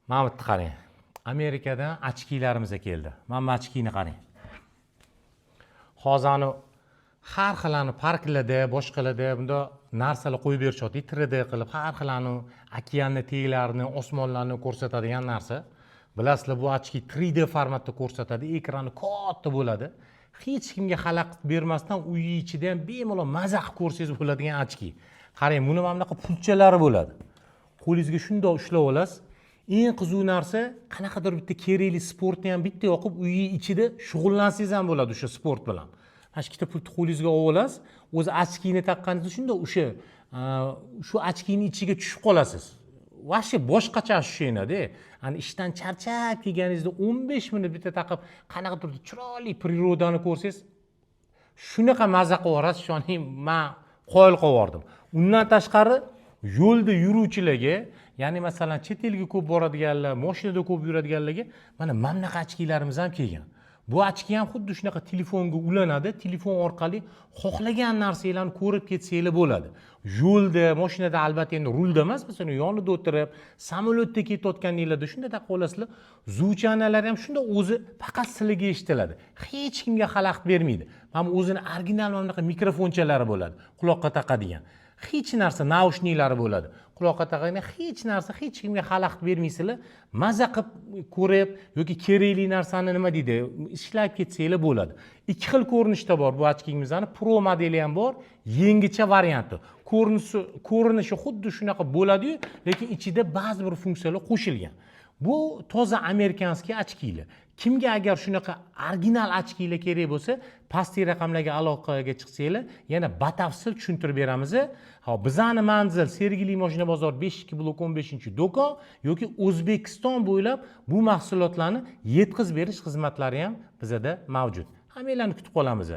Mana bu yerda qarang, Amerikadan очки larimiz keldi. Mana bu очки ni qarang. Hozir ani har xil ani parklarda, boshqalarda bundoq narsalar qo'yib berishyapti, 3D qilib har xil ani okeanni taglarini, osmonlarni ko'rsatadigan narsa. Bilasizlar, bu очки 3D formatda ko'rsatadi, ekrani katta bo'ladi. Hech kimga xalaqit bermasdan uy ichida ham bemalol maza qilib ko'rsangiz bo'ladigan очки. Qarang, buni mana bunaqa pulchalari bo'ladi, qo'lingizga shundoq ushlab olasiz. Eng qiziq narsa, qanaqadir bitta kerakli sportni ham bitta yoqib, uy ichida shug'ullansangiz ham bo'ladi o'sha sport bilan. Mana shu ikkita pultni qo'lingizga olib olasiz, o'zi очки ni taqqaningizda shundoq o'sha shu очки ni ichiga tushib qolasiz. Вообще boshqacha ощущение da. Ani ishdan charchab kelganingizda 15 minut bitta taqib, qanaqadir chiroyli природа ni ko'rsangiz, shunaqa maza qilib yuborasiz, ishoning, man qoyil qolib yubordim. Undan tashqari, yo'lda yuruvchilarga, ya'ni masalan, chet elga ko'p boradiganlar, moshinada ko'p yuradiganlarga mana bunaqa очки larimiz ham kelgan. Bu очки ham xuddi shunaqa telefonga ulanadi, telefon orqali xohlagan narsanglarni ko'rib ketsanglar bo'ladi yo'lda, moshinada. Albatta, endi rulda emas, masalan, yonida o'tirib, samolyotda ketayotganinglarda shunday taqib olasizlar. Звучания lari ham shunday, o'zi faqat sizlarga eshitiladi, hech kimga xalaqit bermaydi. Mana bu o'zini original mana bunaqa mikrofonchalari bo'ladi, quloqqa taqadigan hech narsa, наушник lari bo'ladi, quloqqa taqadigan hech narsa, hech kimga xalaqit bermaysizlar. Maza qilib ko'rib yoki kerakli narsani, nima deydi, ishlab ketsanglar bo'ladi. Ikki xil ko'rinishda bor bu очки mizni, pro modeli ham bor, yangicha varianti. Ko'rinishi xuddi shunaqa bo'ladiyu, lekin ichida ba'zi bir funksiyalar qo'shilgan. Bu toza американский очки lar. Kimga agar shunaqa original очки lar kerak bo'lsa, pastki raqamlarga aloqaga chiqsanglar, yana batafsil tushuntirib beramiz. Hop, bizani manzil: Sergeli moshina bozor, 52 blok, 15-do'kon yoki O'zbekiston bo'ylab bu mahsulotlarni yetkazib berish xizmatlari ham bizada mavjud. Hammanglarni kutib qolamiz.